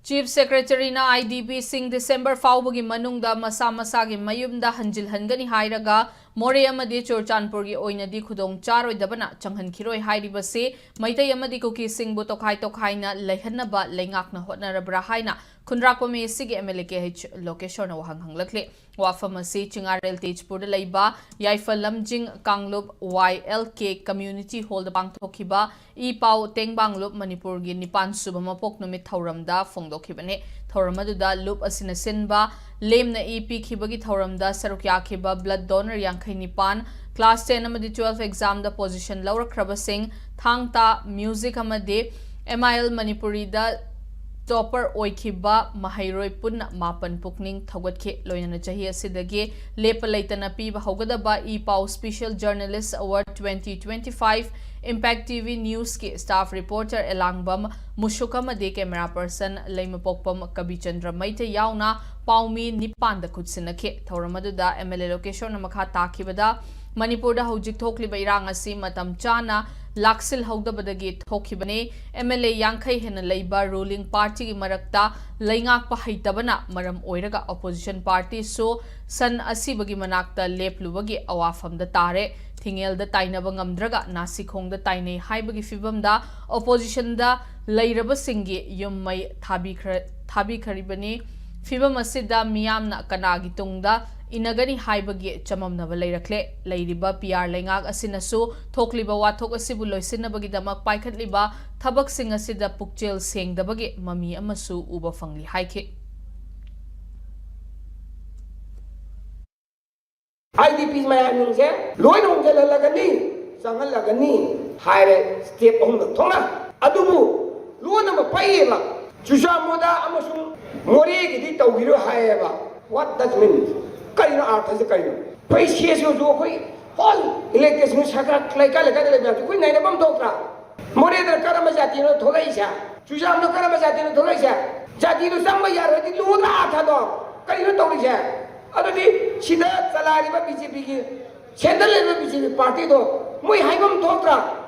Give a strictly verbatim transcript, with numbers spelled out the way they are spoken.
Chief Secretary-ꯅ I D Ps-ꯁꯤꯡ December ꯐꯥꯎꯕꯒꯤ ꯃꯅꯨꯡꯗ ꯃꯁꯥ ꯃꯁꯥꯒꯤ ꯃꯌꯨꯝꯗ ꯍꯟꯖꯤꯜꯍꯟꯒꯅꯤ ꯍꯥꯏꯔꯒ, ꯃꯣꯔꯦ ꯑꯃꯗꯤ ꯆꯨꯔꯆꯥꯟꯄꯨꯔꯒꯤ ꯑꯣꯏꯅꯗꯤ ꯈꯨꯗꯣꯡ ꯆꯥꯔꯣꯏꯗꯕꯅ ꯆꯪꯍꯟꯈꯤꯔꯣꯏ ꯍꯥꯏꯔꯤꯕꯁꯤ ꯃꯩꯇꯩ ꯑꯃꯗꯤ ꯀꯨꯀꯤꯁꯤꯡꯕꯨ ꯇꯣꯈꯥꯏ ꯇꯣꯈꯥꯏꯅ ꯂꯩꯍꯟꯅꯕ ꯂꯩꯉꯥꯛꯅ ꯍꯣꯠꯅꯔꯕ꯭ꯔꯥ ꯍꯥꯏꯅ ꯈꯨꯟꯗ꯭ꯔꯥꯛꯄꯝ A C-ꯒꯤ M L A K H ꯂꯣꯀꯦꯁ꯭ꯋꯔꯅ ꯋꯥꯍꯪ ꯍꯪꯂꯛꯂꯦ꯫ ꯋꯥꯐꯝ ꯑꯁꯤ ꯆꯤꯉꯥꯔꯦꯜ ꯇꯦꯖꯄꯨꯔꯗ ꯂꯩꯕ ꯌꯥꯏꯐ ꯂꯝꯖꯤꯡ ꯀꯥꯡꯂꯨꯞ Y L K Community Hall-ꯗ ꯄꯥꯡꯊꯣꯛꯈꯤꯕ ꯏ ꯄꯥꯎ ꯇꯦꯡꯕꯥꯡ ꯂꯨꯞ ꯃꯅꯤꯄꯨꯔꯒꯤ ꯅꯤꯄꯥꯟ ꯁꯨꯕ ꯃꯄꯣꯛ ꯅꯨꯃꯤꯠ ꯊꯧꯔꯝꯗ ꯐꯣꯡꯗꯣꯛꯈꯤꯕꯅꯤ꯫ ꯊꯧꯔꯝ ꯑꯗꯨꯗ ꯂꯨꯞ ꯑꯁꯤꯅ ꯁꯤꯟꯕ ꯂꯦꯝꯅ ꯏ ꯄꯤꯈꯤꯕꯒꯤ ꯊꯧꯔꯝꯗ ꯁꯔꯨꯛ ꯌꯥꯈꯤꯕ blood donor ꯌꯥꯡꯈꯩ ꯅꯤꯄꯥꯟ, class ten ꯑꯃꯗꯤ twelve exam-ꯗ position ꯂꯧꯔꯛꯈ꯭ꯔꯕꯁꯤꯡ, ꯊꯥꯡ ꯇꯥ, music ꯑꯃꯗꯤ M I L ꯃꯅꯤꯄꯨꯔꯤꯗ topper ꯑꯣꯏꯈꯤꯕ ꯃꯍꯩꯔꯣꯏ ꯄꯨꯟꯅ ꯃꯥꯄꯟ ꯄꯨꯛꯅꯤꯡ ꯊꯧꯒꯠꯈꯤ꯫ ꯂꯣꯏꯅꯅ ꯆꯍꯤ ꯑꯁꯤꯗꯒꯤ ꯂꯦꯞꯄ ꯂꯩꯇꯅ ꯄꯤꯕ ꯍꯧꯒꯗꯕ ꯏ ꯄꯥꯎ Special Journalist Award twenty twenty-five, Impact T V News-ꯀꯤ staff reporter ꯑꯦꯂꯥꯡꯕꯝ ꯃꯨꯁꯨꯛ ꯑꯃꯗꯤ camera person ꯂꯩꯃꯄꯣꯛꯄꯝ ꯀꯕꯤꯆꯟꯗ꯭ꯔ ꯃꯩꯇꯩ ꯌꯥꯎꯅ ꯄꯥꯎꯃꯤ ꯅꯤꯄꯥꯟꯗ ꯈꯨꯠꯁꯤꯟꯅꯈꯤ꯫ ꯊꯧꯔꯝ ꯑꯗꯨꯗ M L A ꯂꯣꯀꯦꯁ꯭ꯋꯔꯅ ꯃꯈꯥ ꯇꯥꯈꯤꯕꯗ, ꯃꯅꯤꯄꯨꯔꯗ ꯍꯧꯖꯤꯛ ꯊꯣꯛꯂꯤꯕ ꯏꯔꯥꯡ ꯑꯁꯤ ꯃꯇꯝ ꯆꯥꯅ ꯂꯥꯛꯁꯤꯜꯍꯧꯗꯕꯗꯒꯤ ꯊꯣꯛꯈꯤꯕꯅꯤ꯫ M L A ꯌꯥꯡꯈꯩ ꯍꯦꯟꯅ ꯂꯩꯕ ruling party-ꯒꯤ ꯃꯔꯛꯇ ꯂꯩꯉꯥꯛꯄ ꯍꯩꯇꯕꯅ ꯃꯔꯝ ꯑꯣꯏꯔꯒ opposition party-ꯁꯨ ꯁꯟ ꯑꯁꯤꯕꯒꯤ ꯃꯅꯥꯛꯇ ꯂꯦꯞꯂꯨꯕꯒꯤ ꯑꯋꯥꯐꯝꯗ ꯇꯥꯔꯦ꯫ ꯊꯤꯡꯉꯦꯜꯗ ꯇꯥꯏꯅꯕ ꯉꯝꯗ꯭ꯔꯒ ꯅꯥꯁꯤꯈꯣꯡꯗ ꯇꯥꯏꯅꯩ ꯍꯥꯏꯕꯒꯤ ꯐꯤꯚꯝꯗ opposition-ꯗ ꯂꯩꯔꯕꯁꯤꯡꯒꯤ ꯌꯨꯝ ꯃꯩ ꯊꯥꯕꯤꯈ꯭ꯔ-, ꯊꯥꯕꯤꯈ꯭ꯔꯤꯕꯅꯤ꯫ ꯐꯤꯚꯝ ꯑꯁꯤꯗ ꯃꯤꯌꯥꯝꯅ ꯀꯅꯥꯒꯤ ꯇꯨꯡꯗ ꯏꯟꯅꯒꯅꯤ ꯍꯥꯏꯕꯒꯤ ꯆꯃꯝꯅꯕ ꯂꯩꯔꯛꯂꯦ꯫ ꯂꯩꯔꯤꯕ P R ꯂꯩꯉꯥꯛ ꯑꯁꯤꯅꯁꯨ ꯊꯣꯛꯂꯤꯕ ꯋꯥꯊꯣꯛ ꯑꯁꯤꯕꯨ ꯂꯣꯏꯁꯤꯟꯅꯕꯒꯤꯗꯃꯛ ꯄꯥꯏꯈꯠꯂꯤꯕ ꯊꯕꯛꯁꯤꯡ ꯑꯁꯤꯗ ꯄꯨꯛꯆꯦꯜ ꯁꯦꯡꯗꯕꯒꯤ ꯃꯃꯤ ꯑꯃꯁꯨ ꯎꯕ ꯐꯪꯂꯤ ꯍꯥꯏꯈꯤ꯫ I D P ꯃꯌꯥꯝꯁꯤꯡꯁꯦ ꯂꯣꯏꯅ ꯍꯣꯡꯖꯤꯜꯍꯜꯂꯒꯅꯤ, ꯆꯪꯍꯜꯂꯒꯅꯤ ꯍꯥꯏꯔꯦ step ꯑꯍꯨꯝꯂꯛ ꯊꯣꯛꯅ꯫ ꯑꯗꯨꯕꯨ ꯂꯣꯟ ꯑꯃ ꯄꯩꯌꯦꯕ, ꯆꯨꯔꯆꯥꯟꯄꯨꯔꯗ ꯑꯃꯁꯨꯡ ꯃꯣꯔꯦꯒꯤꯗꯤ ꯇꯧꯈꯤꯔꯣꯏ ꯍꯥꯏꯌꯦꯕ꯫ What does mean? ꯀꯔꯤꯅꯣ ꯑꯥꯔꯊꯁꯦ ꯀꯔꯤꯅꯣ? ꯑꯩꯈꯣꯏ C S Uꯁꯨ ꯑꯩꯈꯣꯏ whole elected ꯁꯔꯀꯥꯔ ꯂꯩꯀꯥꯏ ꯂꯩꯀꯥꯏꯗ ꯂꯩꯕ ꯃꯌꯥꯝꯁꯦ ꯑꯩꯈꯣꯏ ꯅꯩꯅꯕ ꯑꯃ ꯊꯣꯛꯇ꯭ꯔꯥ? ꯃꯣꯔꯦꯗ ꯀꯔꯝꯕ ꯖꯥꯇꯤꯅꯣ ꯊꯣꯛꯂꯛꯏꯁꯦ? ꯆꯨꯔꯆꯥꯟꯄꯨꯔꯗ ꯀꯔꯝꯕ ꯖꯥꯇꯤꯅꯣ ꯊꯣꯛꯂꯛꯏꯁꯦ? ꯖꯥꯇꯤꯗꯣ ꯆꯪꯕ ꯌꯥꯔꯣꯏꯗꯤ ꯂꯨꯗ꯭ꯔꯥ ꯑꯥꯔꯊꯗꯣ? ꯀꯔꯤꯅꯣ ꯇꯧꯔꯤꯁꯦ? ꯑꯗꯨꯗꯤ ꯁꯤꯗ ꯆꯂꯥꯏꯔꯤꯕ B J Pꯒꯤ, central ꯂꯩꯔꯤꯕ B J P partyꯗꯣ ꯃꯣꯏ ꯍꯥꯏꯐꯝ ꯊꯣꯛꯇ꯭ꯔꯥ?